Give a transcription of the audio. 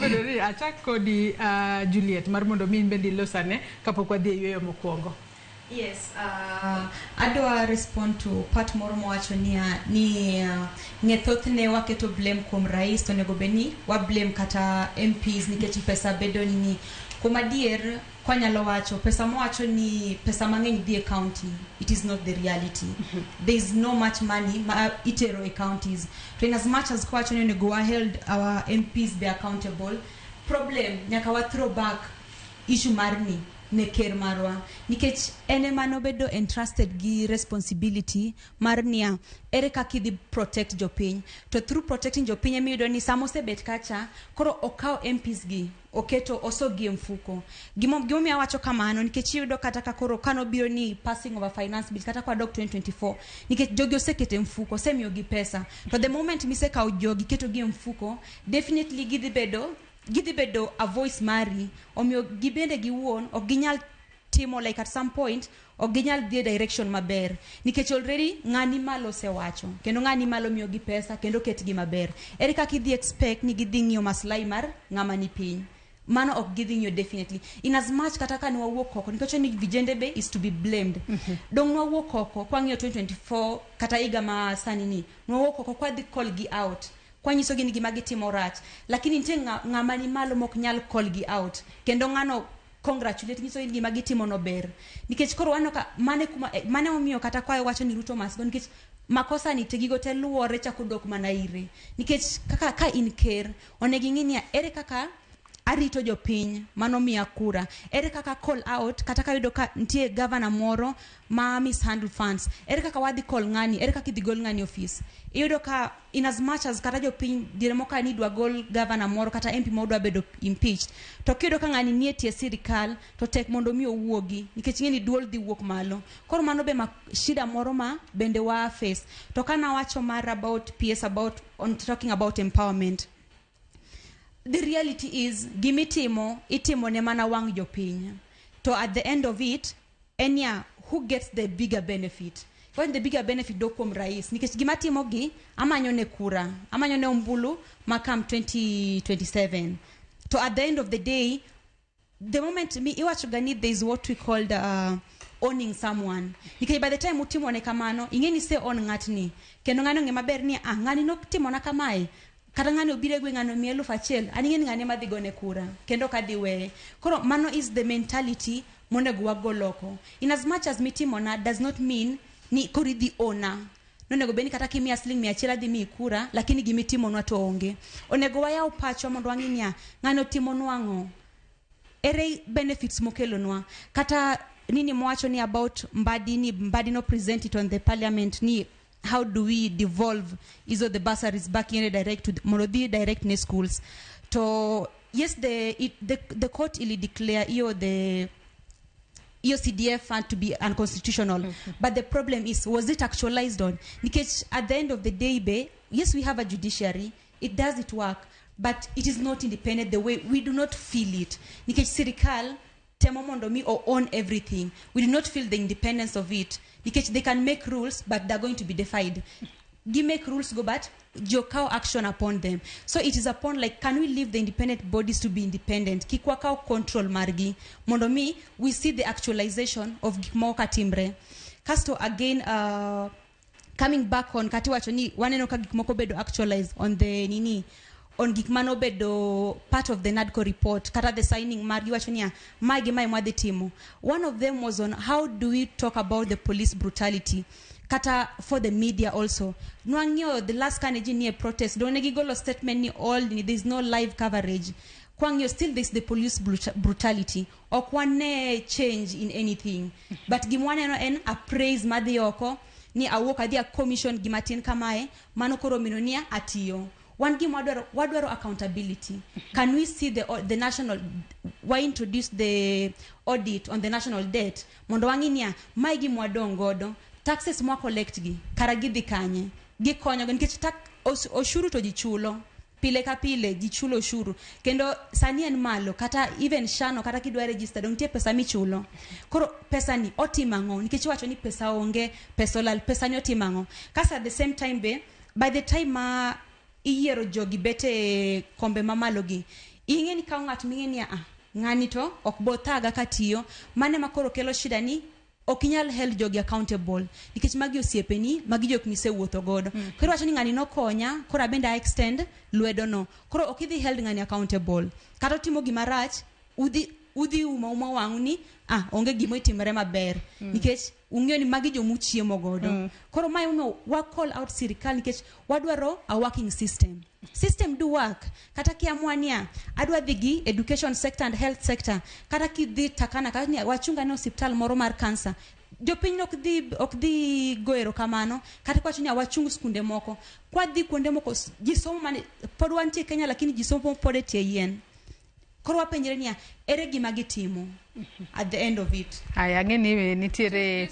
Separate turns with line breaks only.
Bedo ni achak kodi, Juliet, mar mondo mi in bende ilosane kapok wadhi e yueyo mokwongo.
Yes, adwa respond to part moro mowacho niya ni ng'e thothne waketo blame kuom rais, to onego bed ni wa blame kata MPs nikech pesa bedo nini. Kuom adier, kwanyalo wacho pesa mowacho ni pesa mang'eny dhi e county, it is not the reality. There is no much money ma itero e counties. To in as much as kwacho ni onego wa held our MPs be accountable, problem nyaka wa throw back issue mar ni ne ker marwa, nikech en ema nobedo entrusted gi responsibility mar niya ere kaka idhi protect jopiny. To through protecting jopiny, emiyudo ni sama osebet kacha koro okawo MPs gi oketo osogi e mfuko. Gimomiyo awacho kamano, nikech iyudo kata ka koro kanobiro ni passing of a finance bill, kata kwadok 2024, nikech jogi oseketo e mfuko, osemiyogi pesa, to the moment misekawo jogi ketogi e mfuko, definitely gidhi bedo a voice mari. Omiyo gibende giwuon ok ginyal timo, like at some point ok ginyal dhi e direction maber, nikech already ng'ani malo osewacho kendo ng'ani malo miyogi pesa kendo ketgi maber. Ere kaka idhi expect ni gidhi ng'iyo maslahi mar ng'ama ni piny? Mano ok gidhi ng'iyo definitely. In as much kata ka nwawuok oko, nikech ni vijende be is to be blamed, dong nwawuok oko kwang'iyo 2024 kata higa ma sani ni nwawuok oko kwadhi call gi out, kwanyisogi ni gima gitimo rach, lakini nitie ng'ama ni malo mok nyal call gi out, kendo ng'ano congratulate nyiso ni gima gitimo no ber, nikech koro waneno ka mane kuma mane omiyo kata kwayo wacho ni Ruto must go, nikech makosa ni te gigo te luwore chako dok mana ire, nikech kaka ka in ker onego ing'i niya ere kaka arito jopiny manomiya kura, ere kaka call out kata kayudo ka nitie governor moro ma mishandle funds, ere kaka wadhi call ng'ani, ere kaka idhi gol ng'ani office. Iyudo ka in as much as kata jopiny diere moko ka ni idwa gol governor moro kata MP moro dwa bedo impeached, to kiyudo ka ng'ani nie tie sirikal to tek mondo mi owuogi, nikech ing'e ni duol dhi wuok malo. Koro mano be ma shida moro ma bende wa face. To kana wacho mar about PS, about on talking about empowerment, the reality is gimitimo itimo ne mana wang' jopiny, to at the end of it en ya who gets the bigger benefit? When the bigger benefit dok kuom rais, nikech gima timo gi amanyo ne kura, amanyo ne ombulu ma come 2027. To at the end of the day, the moment mi iwacho ga ni there is what we called owning someone, nikech by the time utimo ne kamano, ing'e ni se own ng'atni, kendo ng'ano ng'e maber ni ah, ng'ani notimona kamae, kata ng'ani obiro e gweng', ng'ani omiya 1000, an ing'e ni ng'ani ema dhi gone kura kendo ok adhi weye. Koro mano is the mentality monego wagol oko. In as much as mitimona does not mean ni koro idhi ona. Nonego bed ni kata kimiya siling 100 adhi miyi kura, lakini gimitimonwa to onge. Onego wayaw pachwa mondo wang'i niya ng'ani otimonwa ang'o, ere benefits mokelonwa. Kata nini mowacho ni about Mbadi, ni Mbadi no present it on the parliament ni how do we devolve hizo the bursaries back in direct to mondo dhi direct ne schools. To yes, the court ili declare hiyo the hiyo CDF fund to be unconstitutional, but the problem is, was it actualized on? Nikech at the end of the day be, yes, we have a judiciary, it does it work, but it is not independent the way we do not feel it, nikech sirikal temo mondo mi o own everything. We do not feel the independence of it, nikech they can make rules, but they're going to be defied. Gi make rules go, but jokaw action upon them. So it is upon, like, can we leave the independent bodies to be independent, kik wakaw control margi, mondo mi we see the actualization of gik moko katimre. Kasto again, coming back on katiwacho ni waneno ka gik moko bedo actualized on the nini, on gik manobedo part of the NADCO report, kata the signing mar giwacho niya mae gi mae mwadhi timo. One of them was on how do we talk about the police brutality, kata for the media also. Nwang'iyo the last kane ji nie protest, do ne gigolo statement ni all ni there is no live coverage. Kwang'iyo still there is the police brutality, ok wane change in anything, but gima waneno en a praise madhi oko ni awuok adhi a commission gimatin kamae, mano koro mino niya atiyo. Wan gima wadwaro, wadwaro accountability. Can we see the national, why introduce the audit on the national debt, mondo wang'i niya mae gima wadong' godo, taxes mwa collect gi kara gidhi kanye, gikonyo go? Nikech oshuru to ji chulo pile ka pile, ji chulo oshuru, kendo sani en malo. Kata even shano kata kidwa register, dong nitie pesa michulo. Koro pesa ni otimo ang'o? Nikech iwacho ni pesa onge, pesa olal, pesa ni otimo ang'o? Kasto at the same time be, by the time ma iyiero jogi bet e kombe mamalo gi, Ing'e ni kawo ng'at ming'e ni ah, ng'ani to ok bo thaga katiyo. Mano ema koro kelo shida ni ok inyal held jogi accountable nikech magi osiepeni, magi jok misewuotho godo. Koro iwacho ni ng'ani nokonya, koro abende a extend lwedo no. Koro ok idhi held ng'ani accountable. Kata otimo gima rach, udhi uma uma wang'u ni ah, onge gima otimore maber. Nikech ung'eyo ni magi jomuchiemo godo. Koro mae emomiyo wa call out sirikal nikech wadwaro a working system. System do work. Kata kiamua niya, adwa dhi gi education sector and health sector. Kata kidhi Turkana, kata ni wachunga ne osiptal moro mar cancer. Jopiny ok dhi go erokamano. Kata kwacho ni wachung skunde moko. Kwadhi kuonde moko, ji somo mane, pod wantie Kenya lakini ji somo pod e tie yien. Koro wapenjre niya, ere gima gitimo at the end of it?
Aya, ang'e ni nitiere.